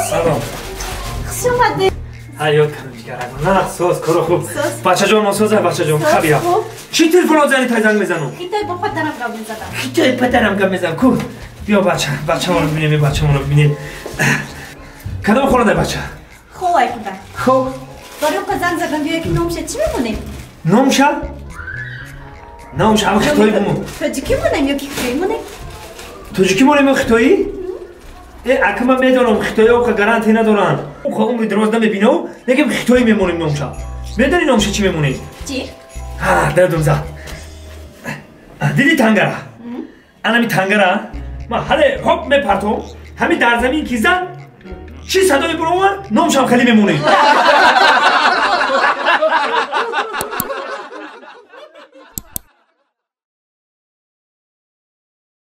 Салом. Хуш омадед. Ҳаёт кардам ҷигарам. На, соз, коро хуб. Бачаҷон, мо соза, бачаҷон, хабия. Чӣ телефон зани тай занг мезанам? Хитай бо падарам гап мезадам. Хитай падарам гап мезанам. Ку? Биё бача, бачамонро бибинем, бачамонро бибинем. Кадом хонада бача? Холай худа. Хоб. Барои ка занг задам, биё ки номша чӣ мемонем? Номша? Номша ама хитоӣ бумон. Тоҷикӣ монем ё ки хитоӣ монем? Тоҷикӣ монем ё хитоӣ? Ака ман медонам хитоиҳо ка гарантия надоранд. Ха умри дароз намебинав, лекин хитоӣ мемонем номша. Медонӣ номша чӣ мемонем? Чӣ? Ҳа, дардум зад. Диди тангара? Анами тангара ман ҳале ҳоп мепартом, ҳами дар замин ки зад, чӣ садое баромад, номшам хеле мемонем.